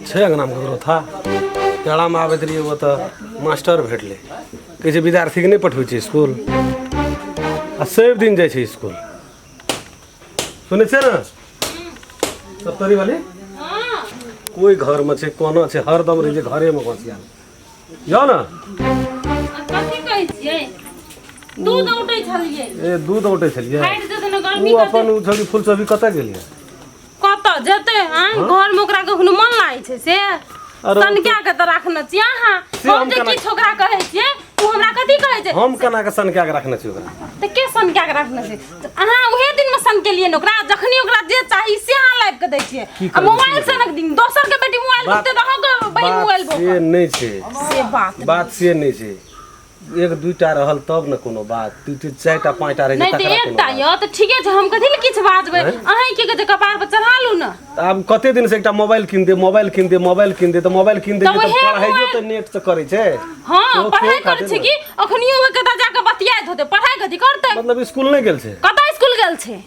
छै अङ्गनामे ककरो था पेड़ामे आबैत रहियै ओतऽ मास्टर भेटलै कहै छै विद्यार्थीके नहि पठबै छै इसकुल आ शनि दिन जाइ छै इसकुल सुनै छियै ने सप्तरी वाली कोइ घरमे छै कोना छै हरदम रहै छै घरेमे घोसियाल जाउ ने कथी कहै छियै दूध औटै छलियै ए दूध औटै छलियै फाटि जेतै ने गर्मी ओ अपन ओ छौड़ी फूल सभी कतऽ गेलियै कतऽ जेतै आँ घरमे ओकरा कखनो मन लागै छै से अरे सनका के तऽ राखने छियै अहाँ से हम हम जे केना- किछु ओकरा कहै छियै ओ हमरा कथी कहै छै हम केना के सनका के रखने छी ओकरा तऽ के सनका के राखने छै तऽ अहाँ उहे दिनमे सनकेलियै ने ओकरा जखनी ओकरा जे चाही से अहाँ लाबि कऽ दै छियै की आ करबै, मोबाइल सनक दिन दोसर के बेटी मोबाइल बात- बुकतै तऽ अहाँके बहिन मोबाइल बात से बुकत नहि छै से बात बात से नहि छै एक दूटा रहल तब ने कोनो बात दू तीन चारिटा पाँचटा रहै छै नहि तऽ तकरा कोनो एकटा बात। यऽ तऽ ठीके छै हम कथी लए किछु बाजबै अहीं के कहै छै कपार पर चढ़ा लू ने तऽ आब कते दिन से एकटा मोबाइल कीन दे मोबाइल कीन दे मोबाइल कीन दे तऽ मोबाइल कीन दे तऽ तऽ ओहे पढ़ाइयो मोबाइल- तऽ नेट से करै छै हँ ओ पढ़ाइ सेहो करै खातिर छै ने। कि अखनियो ओहि कतऽ जाकऽ बतियाइत होतै पढ़ाइ कथी करतै मतलब स्कूल नहि गेल छै कतऽ स्कूल गेल छै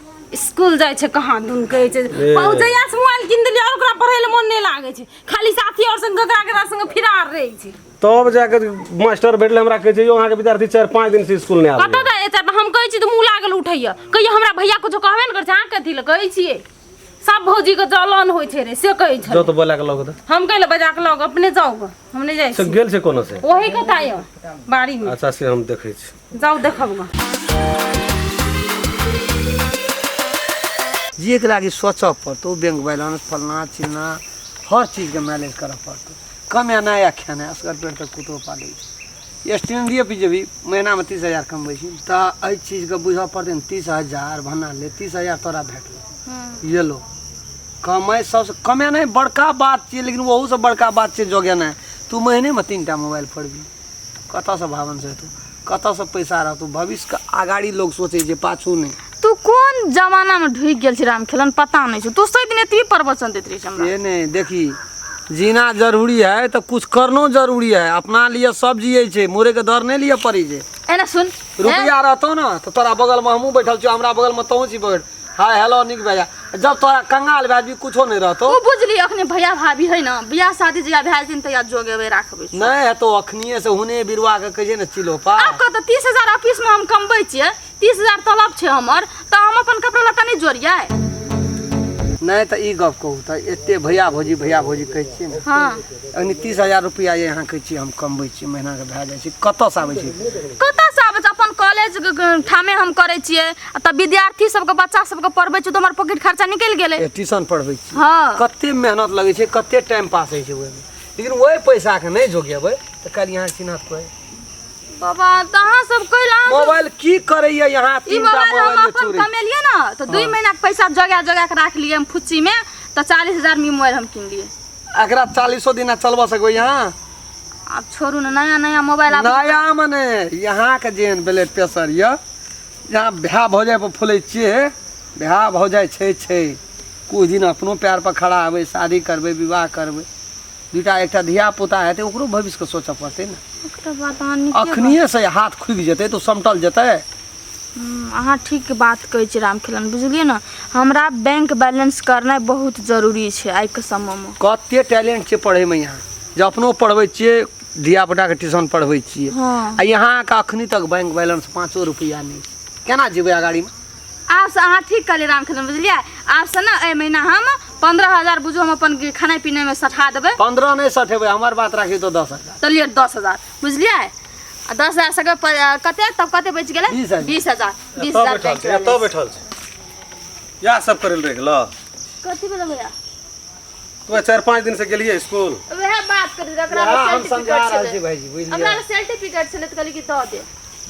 स्कूल जाइ छै कहाँ दुन कहै छै ए। जहिया से मोबाइल कीन देलियै और ओकरा पढ़ै लए मन नहि लागै छै खाली साथी और संग ककरा ककरा संग फिरार रहै छै तब जाके मास्टर भेटलै हमरा कहै छै यौ अहाँके विद्यार्थी चारि पाँच दिन से स्कूल नहि कतऽ आबैए जाइ छै हम कहै छी तऽ मुँह लागल उठैया कहियो हमरा भैया कुछो कहबे ने करै छै अहाँ कथी लए कहै छियै सब भौजीके जलन होइ छै रे से कहै छै जाउ तऽ बोला के लऽ तऽ हम कहै लए बजा के लऽ अपने जाउ गऽ हम नहि जाइ से छी गेल छै कोनो से ओही कथा यऽ बाड़ीमे अच्छा से हम देखै छी जाउ देखब गऽ जियैके लागि सोचऽ पड़तौ बैंक बैलेंस फलना चिलना हर चीजके मैनेज करऽ पड़तौ कमेनाइ आ खेनाइ असगर पेट तऽ कुतो पालै छै स्टैंडिए पे जेबही महीनामे 30,000 कमबै छी तऽ एहि चीजके बुझऽ पड़तै ने 30,000 भना ले 30,000 तोरा भेटलो ये लो कमाइ सबसँ कमेनाइ बड़का बात छियै लेकिन ओहूसँ बड़का बात छै जोगेनाइ तू महीनेमे 3 टा मोबाइल फोड़बही कतऽसँ भावन से हेतौ कतऽसँ पैसा रहतौ भविष्यके अगाड़ी लोग सोचै छै पाछू नहि तू कोन जमाना में ढुकि गेल छी राम खेलन पता नहीं छौ तू सब दिन एतबी प्रवचन दैत रही हमरा ये नहीं देखी जीना जरूरी है तो कुछ करनो जरूरी है अपना लिए सब जिये छै मोरे के डर नहीं लिए पड़ी छै एना सुन रुपया रहतो ना तो तोरा बगल में हमहूँ बैठल छियो हमरा बगल में तोहूँ छी बैठ हाय हेलो निक भए जा जब तोरा कंगाल भए जेबही कुछो नहीं रहतो ओ बुझली अखने भैया भाभी है ना बियाह शादी जहिया भए जेतै तहिया जोगेबै राखबै नहीं हेतो अखनिए से हुने बिरुआ के कहै छै ने चिलोपा आब कह तऽ 30,000 ऑफिस में हम कमबै छियै 30,000 तलब छै हमर तऽ हम अपन कपड़ा लत्ता नहि जोड़ियै नहीं तऽ ई गप कहू तऽ एते भैया भौजी भैया भौजी कहै छियै ने हँ अखनी 30,000 रुपया ये अहाँ कहै छियै हम कमबै छियै महीनाके भए जाइ छै कतऽसँ आबै छै कतऽसँ आबै छै अपन कॉलेज ठामे हम करै छियै आ तऽ विद्यार्थी सबके बच्चा सबके पढ़बै छियै तऽ हमर पॉकेट खर्चा निकलि गेलै ए, ट्यूशन पढ़बै छियै हँ कते मेहनत लगै छै कते टाइम पास होइ छै ओहिमे लेकिन ओहि पैसाके नहि जोगेबै तऽ काल्हि यहाँ चिन्हत कोइ बाबा तऽ अहाँ सब कैला मोबाइल की करैया यहाँ ई तीन टा मोबाइल हम मोबाइल में अपन चोरी कमेलियै ने तऽ 2 महीना के पैसा जोगा जोगा के राखलियै हम फुच्ची में तऽ 40,000 में ई मोबाइल हम किनलियै एकरा 40 दिना चलबा सकबै यहाँ आब छोड़ू ने नया नया मोबाइल आब नया मने यहाँ के जेहन ब्लड प्रेशर यऽ यहाँ भए भौजाइ पर फुलै छियै भए भौजाइ छै छै कुछ दिन अपनो पैर पर खड़ा हेबै शादी करबै विवाह करबै दूटा एकटा धिया पुता हेतै ओकरो भविष्यके सोचऽ पड़तै ने ओकरा बात अहाँ नीके बात- अखनिए से हाथ खुगि जेतै तऽ समटल जेतै अहाँ ठीक बात कहै छी राम खेलन बुझलियै ने हमरा बैंक बैलेंस करनाइ बहुत जरूरी छै आइके समयमे कते टैलेंट छै पढ़ैमे यहाँ जे अपनो पढ़बै छियै धिया पुताके ट्यूशन पढ़बै छियै आ यहाँके अखनी तक बैंक बैलेंस 5 रुपैआ नहि छै केना जेबै अगाड़ीमे आबसँ अहाँ ठीक कहलियै राम खेलन बुझलियै आबसँ ने एहि महीना हम 15,000 बुझू हम अपन खेनाइ पिनाइमे सठा देबै 15 नहि सठेबै हमर बात राखी तऽ 10,000 तऽ लिअ 10,000 बुझलियै आ 10,000 सके कते तब कते बचि गेलै 20,000। 20,000 एतऽ 20,000 बैठल बैंक छै एतऽ बैठल छै इएह सब करै लए रहि गेलऽ कथी भेलै भैया तू 4-5 दिन से गेलियै स्कूल वएह बात करी ओकरा इएह हम समझा रहल छी भाईजी बुझलियै हमरा सर्टिफिकेट छलै तऽ कहली कि दऽ दे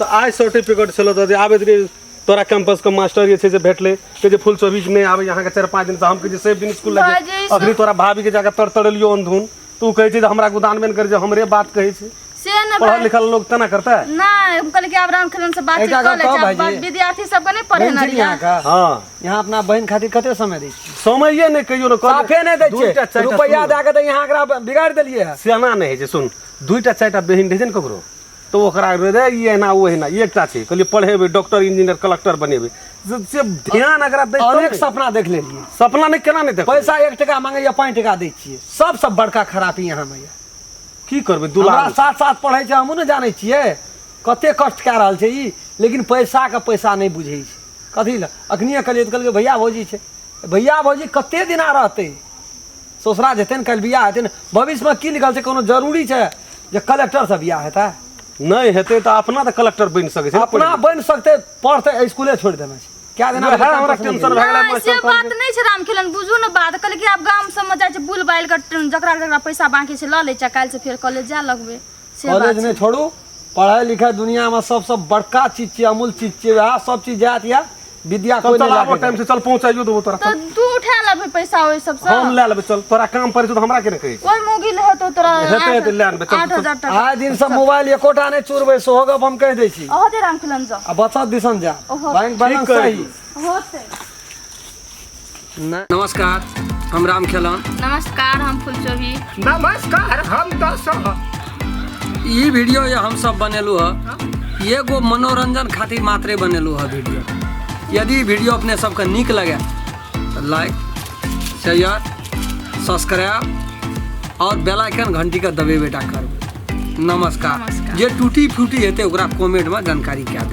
तऽ आइ सर्टिफिकेट छलौ तऽ आबैत रहियै तोरा कैंपस के मास्टर जे छै से भेटलै कहै छै फुल चौबीस नहि आबै अहाँके 4-5 दिन से हम कहै छियै शनि दिन स्कूल लागि भाईजी, अखनी तोरा भाभी के जाके तर तड़ेलियो अंधुन तू कहै छै जे हमरा गोदानबे नहि करै छै हमरे बात कहै छै से ने पढ़ल भाई लिखल लोग तेना करतै नहीं हम कहलियै कि आब राम खेलन से बातचीत एकटा कऽ लै गप कहब छी आब भाईजी? विद्यार्थी सबके नहि पढ़ेने बहिन छी रहियै अहाँके हँ यहाँ अपना बहिन खातिर कते समय दै छी समये नहि कहियो ने कहलियै, साफे नहि दै दूटा छै चारिटा रुपैआ सुन। दए कऽ तऽ यहाँ एकरा बिगाड़ि देलियै हँ से एना नहि होइ छै सुन 2टा 4टा बहिन रहै छै ने ककरो तऽ ओकरा रे ई एना ओ एना एकटा छै कहलियै पढ़ेबै डॉक्टर इंजीनियर कलेक्टर बनेबै से ध्यान एकरा दै तब अनेक ने। सपना देख लेलियै सपना नहि केना नहि देखबै पैसा एक टका मांगैया 5 टका दै छियै सबसँ बड़का खराबी यहाँ मे यऽ की करबै हमरा दुलार साथ साथ पढ़ै छै हमहूँ ने जानै छियै कते कष्ट कए रहल छै ई लेकिन पैसाके पैसा नहि बुझै छै कथी लए अखनिए कहलियै तऽ कहलकै भैया भौजी छै भैया भौजी कते दिना रहतै ससुरा जेतै ने काल्हि बियाह हेतै ने भविष्यमे की लिखल छै कोनो जरूरी छै जे कलेक्टरसँ बियाह हेतै नहि हेतै तऽ अपना तऽ कलेक्टर बनि सकै छै ने। अपना बनि सकतै पढ़तै स्कूले छोड़ि देने छै कए दिना वएह हमरा टेंशन भए गेलै नहि से मास्टर बात नहि छै राम खेलन बुझू ने बात कहलै कि आब गाम सबमे जाइ छै बुल बालि कऽ जकरा जकरा पैसा बाँकी छै लऽ लै छै काल्हि से फेर कॉलेज जाय लगबै से बात कॉलेज छै नहि छोड़ू पढ़ाइ लिखाइ दुनियामे सबसँ बड़का चीज छियै अमूल चीज छियै वएह सब चीज जायत यऽ विद्या चल कोइ चल नहि आबो लए टाइम से चल पहुंचाइयो देबो तोरा तऽ तू उठा लेबै पैसा ओहि सबसँ हम लए लेबै चल तोरा काम पड़ै छौ तऽ हमरा के नहि कहै छी ओहि मोगी ले हेतौ तोरा हेतै, हेतै, लए आनबै, चल, आठ चल। हजार टका आइ दिनसँ मोबाइल एकोटा नहि चोरबै सेहो गप हम कहि दै छी होतै राम खेलन जा आ बचत दिसन जा ओहो। बैंक बैलेंस ठीक कहै सही होतै नहि नमस्कार हम राम खेलन नमस्कार हम फुलचोभी नमस्कार हम दशरथ ई वीडियो ये हम सब बनेलू है एगो मनोरंजन खातिर मात्रे बनेलू है वीडियो यदि ई वीडियो अपने सबके नीक लगे तो लाइक शेयर सब्सक्राइब और बेल आइकन घंटी के दबेबे टा करबै नमस्कार नमस्कार। जे टूटी फूटी हेतै ओकरा कमेंटमे जानकारी कए देबै।